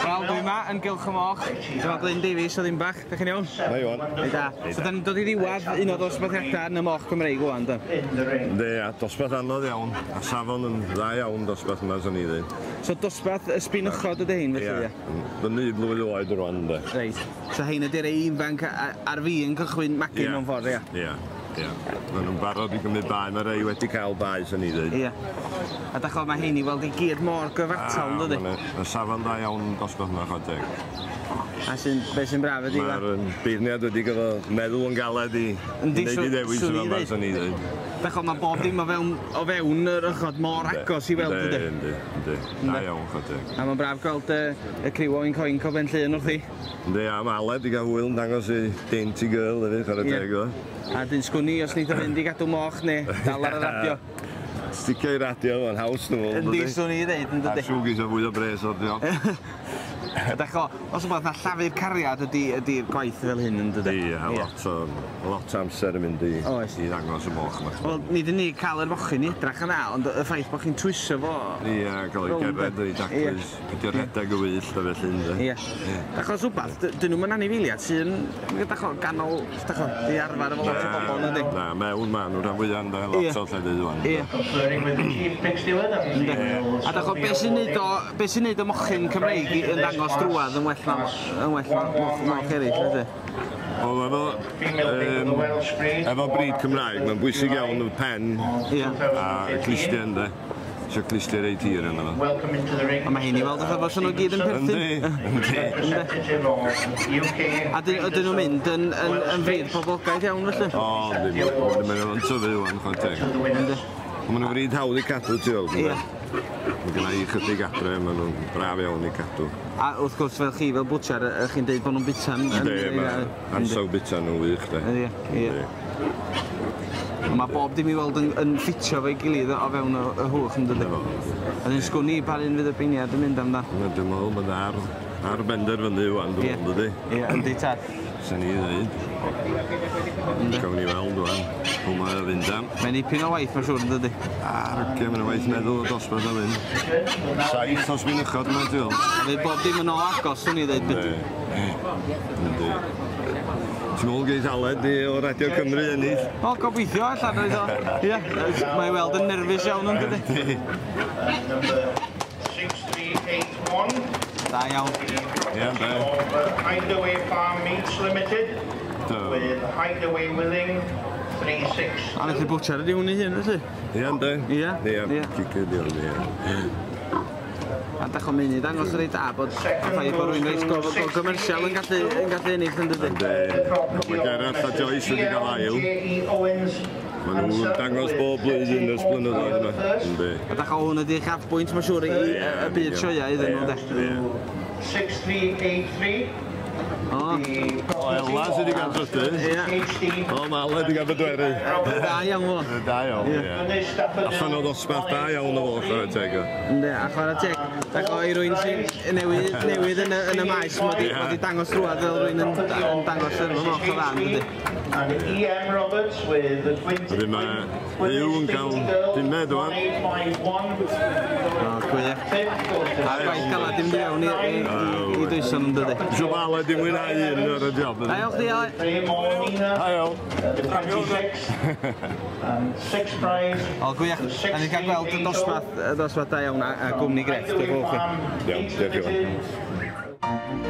Wel, dwi yma yn Gylch y Moch, efo Glyn Davies o Ddinbach. Dach chi'n iawn? Da iawn. Reit da. So, da ni'n dod i ddiwedd un o ddosbarthiadau yn y moch Cymreig ŵan, do? Yndi, a dosbarth anodd iawn, a safon yn dda iawn dosbarth yma, swn i ddweud. So, dosbarth y sbinychod ydy hein, felly, ie? Ie, fyny i blwydd oed rwan, ynddo. Reit. So, hein ydy'r rei ifanc ar fin cychwyn magu mewn ffordd, ie? Ie. Ie. Maen nhw'n barod i gymryd bae, mae rei wedi cael bae, swn i ddweud. Ie. A dach ch'mo' ma' hein i weld i gyd mor gyfartal yndydi? Mae safon dda iawn dosbarth yma, chwarae teg. A sy'n, be sy'n braf ydi... Mae'r beirniad wedi gorfod meddwl yn galed i wneud i ddewis yn fama, swn i ddweud. Dach ch'mo' mae bob dim o fewn, o fewn yr ychod mor agos i weld yndi? Yndi, yndi. Da iawn, chwarae teg. A mae'n braf gweld y, y criw o Oink Oink o Ben Llŷn wrthi. Yndi, a mae Aled 'di gael hwyl yn dangos i Dainty Girl hefyd, chwarae teg iddo. A dyn sgwn i os neith o fynd i gadw moch neu dal ar y radio. Sticio i radio, mae'n haws dwi'n meddwl. Yndi, swn i ddeud, yn dydi? A siw geith o fwy o bres o'r job. A dach o, os wbath na llafur cariad ydi ydi'r gwaith fel hyn yn dydi? Ie, a lot o lot o amser yn mynd i Oes. i ddangos y moch 'ma. Wel, nid yn unig cael yr mochyn i edrach yn dda, ond y ffaith bod chi'n twyso fo. Ie, cael ei gerdded yn ei daclus, ydi o rhedeg y wyllt a felly ynde? Ie. Achos wbath, dyn nhw'm yn anifeiliaid sy'n, dach ch'o, ganol, dach ch'o, di arfer efo lot o bobl, nadi? Na, mewn ma' nhw rhan fwya ynde, lot o llefydd ŵan. Ie. Yndi. A dach ch'o, be' sy'n neud o, be' sy'n neud y mochyn Cymreig i- yn dangos drwadd yn well na, yn well na moch, moch eraill, felly? Wel, efo, yym, efo brid Cymraeg, mae'n bwysig iawn y pen Ie. a y clustia ynde. Isio clustia reit hir arno fo. A mae hein i weld fatha fysa nhw gyd yn perthyn. Yndi, yndi. A dyn, ydyn nhw'n mynd yn, yn, yn fryd poblogaidd iawn felly? O, yndi, maen nhw'n tyfu ŵan, chwarae teg. Yndi. Maen nhw'n fryd hawdd i cadw, ti weld. Ie. Mae gynna i chydig adre, maen nhw'n braf iawn i cadw. A wrth gwrs, fel chi, fel bwtsiar, ych chi'n deud bod nhw'n bita'n... Yndi, mae ansawdd bita nhw'n wych, de. Ie, ie. Ond mae bob dim i weld yn, yn ffitio fo'i gilydd o fewn y, y hwch, yn dydy? A dyn sgwn i pa un fydd y beiniad yn mynd amdan. Na, dwi'n meddwl bod ar, ar benderfynu ŵan, dwi'n meddwl, dydy? Ie, yndi tad. Sa'n i ddweud. Gawn ni weld ŵan, pwy mae o fynd am. Mae'n ipyn o waith, mae'n siŵr, yn dydy? Ar, oce, mae'n waith meddwl o dosbarth o fynd. 7 os mynychod yma, dwi'n meddwl. A fydd bob dim yn ôl agos, swn i ddweud. Yndi. Ti'n meddwl geith Aled i o Radio Cymru ennill? O, gobeithio, allan roedd o. Ie, mae i weld yn nerfus iawn yn dydy. Yndi. Number 6381. Da iawn. Ie, yndê. Of Hideaway Farm Meats Limited. Do. With Hideaway Willing 36. A felly bwtsiar ydi hwn ei hun, felly? Ie, yndê. Ie, Ie, ie. cigydd iawn, ie. A dach chi'n mynd i ddangos reit da bod y ffaith bod rhywun reit go, go commercial yn gallu, yn gallu ennill yn dydy. Yndê. Mae Gerallt a Joyce wedi cael ail. Maen nhw'n dangos bob blwyddyn ers blynyddoedd yma. Yndê. A dach o hwn ydi uchafbwynt, mae'n siŵr, i y byd sioeau iddyn nhw, de. Ie. 6383. O, O, Ela sydd wedi cael trydydd. ie. O, mae Aled wedi cael bedwerydd. Da iawn fo. Da iawn, ie. Allan o ddosbarth da iawn o fo, chwarae teg. Yndê, a chwarae teg. Dach o i rywun sy'n newydd, newydd yn y, yn y maes, mae wedi, ma dangos drwad fel rywun yn, yn dangos yn moch o dda, yn dydy. And E.M. Roberts with the Gwyn. Wedyn mae Huw yn cael pumed ŵan. 1851. O, gwych. A gwaith galad i mynd i fewn i, i, i, i dwyson yn dydy. Siw bod Aled di mwynhau un ar y job. Da iawn chdi, Ale. Da iawn. The 26. And sixth prize. O, gwych. Da ni'n cael gweld y dosbarth, y dosbarth da iawn a gwmni grefft. Diolch yn fawr chi. Iawn, diolch i fawr.